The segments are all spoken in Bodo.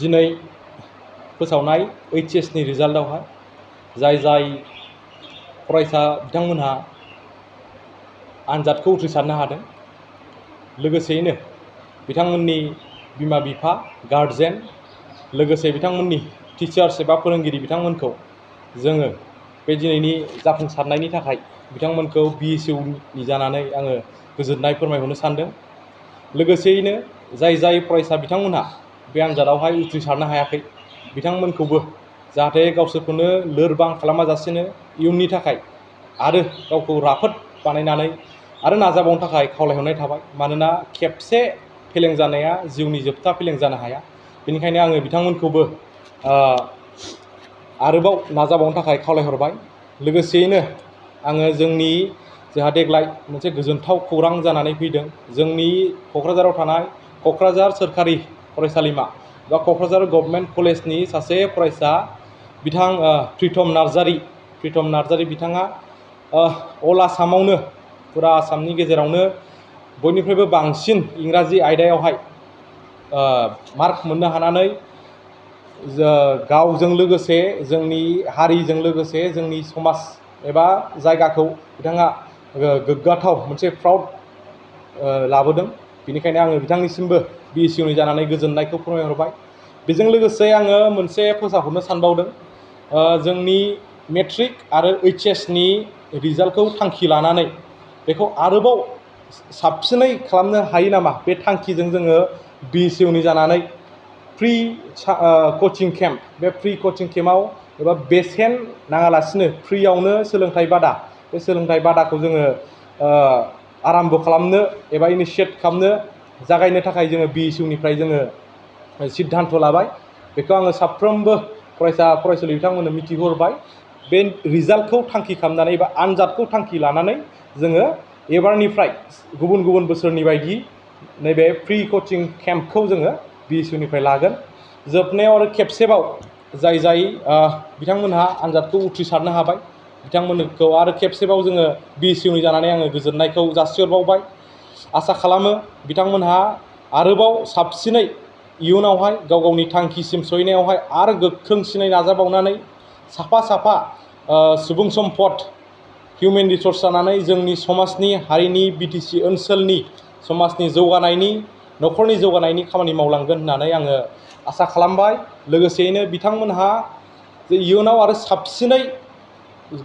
दिनै फोसावनाय HS नि रिजाल्टआवहाय जाय फरायसा बिथांमोनहा आनजादखौ उथ्रिसारनो हादों, लोगोसेयैनो बिथांमोननि बिमा बिफा, गार्जेन, लोगोसे बिथांमोननि टिचार्स एबा फोरोंगिरि बिथांमोनखौ जोङो बे दिनैनि जाफुंसारनायनि थाखाय बिथांमोनखौ BSU नि जानानै आङो गोजोननाय फोरमायहरनो सानदों। लोगोसेयैनो जाय फरायसा बिथांमोनहा बे आनजादावहाय उथ्रिसारनो हायाखै, बिथांमोनखौबो जाहाथे गावसोरखौनो लोरबां खालामाजासेनो इयुननि थाखाय आरो गावखौ राफोद बानायनानै आरो नाजाबावनो थाखाय खावलायहरनाय थाबाय। मानोना खेबसे फेलें जानाया जिउनि जोबथा फेलें जानो हाया। बेनिखायनो आङो बिथांमोनखौबो आरोबाव नाजाबावनो थाखाय खावलायहरबाय। लोगोसेयैनो आङो जोंहा देग्लाय मोनसे गोजोनथाव खौरां जानानै फैदों। जोंनि क'क्राझाराव थानाय क'क्राझार सोरखारि फरायसालिमा बा क'क्राझार गभर्नमेन्ट कलेजनि सासे फरायसा बिथां प्रितम नार्जारी बिथाङा अल आसामावनो, फुरा आसामनि गेजेरावनो बयनिख्रुइबो बांसिन इंराजि आयदायावहाय मार्क मोननो हानानै गावजों लोगोसे जोंनि हारिजों लोगोसे जोंनि समाज एबा जायगाखौ बिथाङा गोग्गाथाव मोनसे प्राउड लाबोदों। बेनिखायनो आङो बिथांनिसिमबो BSU नि जानानै गोजोननायखौ फोरमायहरबाय। बेजों लोगोसे आङो मोनसे फोसावहरनो सानबावदों। जोंनि मेट्रिक आरो HS नि रिजाल्टखौ थांखि लानानै बेखौ आरोबाव साबसिनै खालामनो हायो नामा, बे थांखिजों जोङो BSU नि जानानै फ्रि कचिं केम्प, बे फ्रि कचिं केम्पआव एबा बेसेन नाङालासिनो फ्रियावनो सोलोंथाइ बादा, बे सोलोंथाइ बादाखौ जोङो आराम्भ खालामनो एबा इनिशियेट खालामनो जागायनो थाखाय जोङो BSU निफ्राय जोङो सिद्धान्त लाबाय। बेखौ आङो साफ्रोमबो फरायसुलि बिथांमोननो मिथिहरबाय। बे रिजाल्टखौ थांखि खालामनानै एबा आनजादखौ थांखि लानानै जोङो एबारनिफ्राय गुबुन बोसोरनि बायदि नैबे फ्रि कचिं केम्पखौ जोङो BSU निफ्राय लागोन। जोबनायाव आरो खेबसेबाव जाय बिथांमोनहा आनजादखौ उथ्रिसारनो हाबाय, बिथांमोनखौ आरो खेबसेबाव जोङो BSU नि जानानै आङो गोजोननायखौ जासिहरबावबाय। आसा खालामो बिथांमोनहा आरोबाव साबसिनै इयुनावहाय गाव गावनि थांखिसिम सहैनायावहाय आरो गोख्रोंसिनै नाजाबावनानै साफा सुबुं सम्पद, हिउमेन रिसर्स जानानै जोंनि समाजनि, हारिनि, BTC ओनसोलनि समाजनि जौगानायनि, न'खरनि जौगानायनि खामानि मावलांगोन होननानै आङो आसा खालामबाय। लोगोसेयैनो बिथांमोनहा जे इयुनाव आरो साबसिनै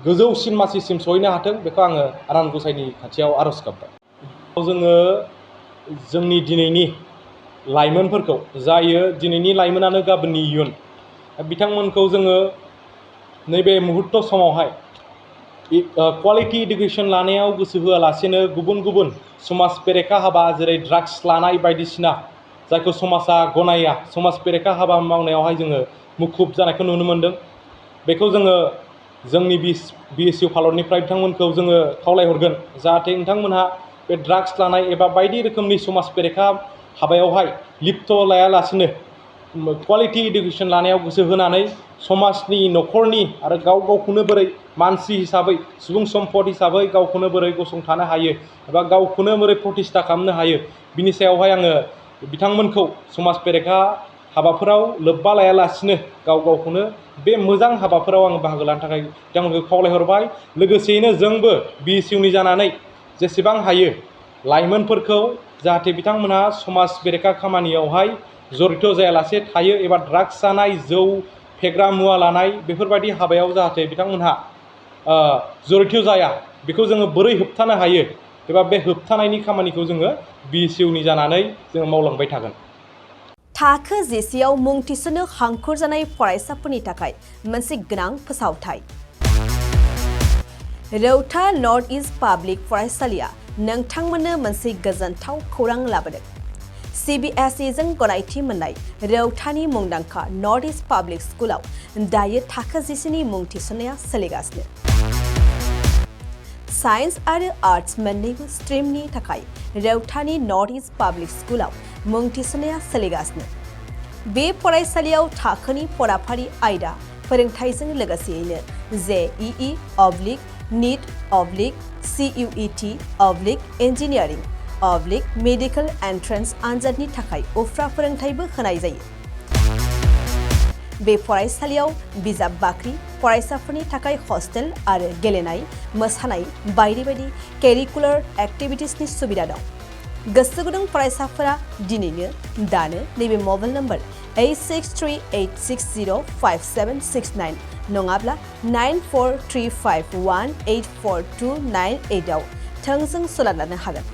गोजौसिन मासिसिम सहैनो हाथों, बेखौ आङो आनान गसाइनि खाथियाव आर'ज गाबबाय। जोङो जोंनि दिनैनि लाइमोनफोरखौ, दिनैनि लाइमोनानो गाबोननि इयुन, बिथांमोनखौ जोङो नैबे मुहुर्त समावहाय क्वालिटि इडुकेसन लानायाव गोसो होआलासेनो गुबुन समाज बेरेखा हाबा, जेरै ड्राग्स लानाय बायदिसिना, जायखौ समाजा गनाया, समाज बेरेखा हाबा मावनायावहाय जोङो मुखुब जानायखौ नुनो मोनदों। बेखौ जोङो जोंनि BSU फालरनिफ्राय बिथांमोनखौ जोङो खावलायहरगोन, जाहाथे नोंथांमोनहा बे ड्राग्स लानाय एबा बायदि रोखोमनि समाज बेरेखा हाबायावहाय लिप्त लायालासिनो क्वालिटि इडुकेसन लानायाव गोसो होनानै समाजनि, न'खरनि आरो गावखौनो बोरै मानसि हिसाबै, सुबुं सम्पद हिसाबै गावखौनो बोरै गसंथानो हायो एबा गावखौनो बोरै प्रतिष्ठा खालामनो हायो, बिनि सायावहाय आङो बिथांमोनखौ समाज बेरेखा हाबाफोराव लोब्बा लायालासिनो गावखौनो बे मोजां हाबाफोराव आं बाहागो लानो थाखाय बिथांमोनखौ खावलायहरबाय। लोगोसेयैनो जोंबो BSU नि जानानै जेसेबां हायो लाइमोनफोरखौ जाहाथे बिथांमोनहा समाज बेरेखा खामानियावहाय जड़ित जायालासे थायो एबा ड्राग्स जानाय, जौ फेग्रा मुवा लानाय बेफोरबायदि हाबायाव जाहाथे बिथांमोनहा जड़ित जाया, बेखौ जोङो बोरै होबथानो हायो एबा बे होबथानायनि खामानिखौ जोङो BSU नि जानानै जोङो मावलांबाय थागोन। थाखो जिसेआव मुं थिसननो हांखुर जानाय फरायसाफोरनि थाखाय मोनसे गोनां फोसावथाय। रौता नर्थ इस्ट पाब्लिक फरायसालिया नोंथांमोननो मोनसे गोजोनथाव खौरां लाबोदों। CBSE जों गनायथि मोननाय रौतानि मुंदांखा नर्थ इस्ट पाब्लिक स्कुलाव दायो थाखो जिसेनि मुं थिसननाया सोलिगासिनो। साइन्स आरो आर्ट्स मोन्नैबो स्ट्रिमनि थाखाय रौतानि नर्थ इस्ट पाब्लिक स्कुलाव मुं थिसननाया सोलिगासिनो। बे फरायसालियाव थाखोनि फराफारि आयदा फोरोंथाइजों लोगोसेयैनो JEE/NEET/CUET/इन्जिनियारिं मेडिकेल एन्ट्रेन्स आनजादनि थाखाय उफ्रा फोरोंथायबो होनाय जायो। बे फरायसालियाव बिजाब बाख्रि, फरायसाफोरनि थाखाय हस्टेल आरो गेलेनाय, मोसानाय बायदि बायदि केरिकुलार एक्टिभिटिसनि सुबिदा दं। गोसो गुदुं फरायसाफोरा दिनैनो दानो नैबे मबाइल नम्बर 8638605769 नङाब्ला 9435184298 आव थोंजों सोलोंनो हागोन।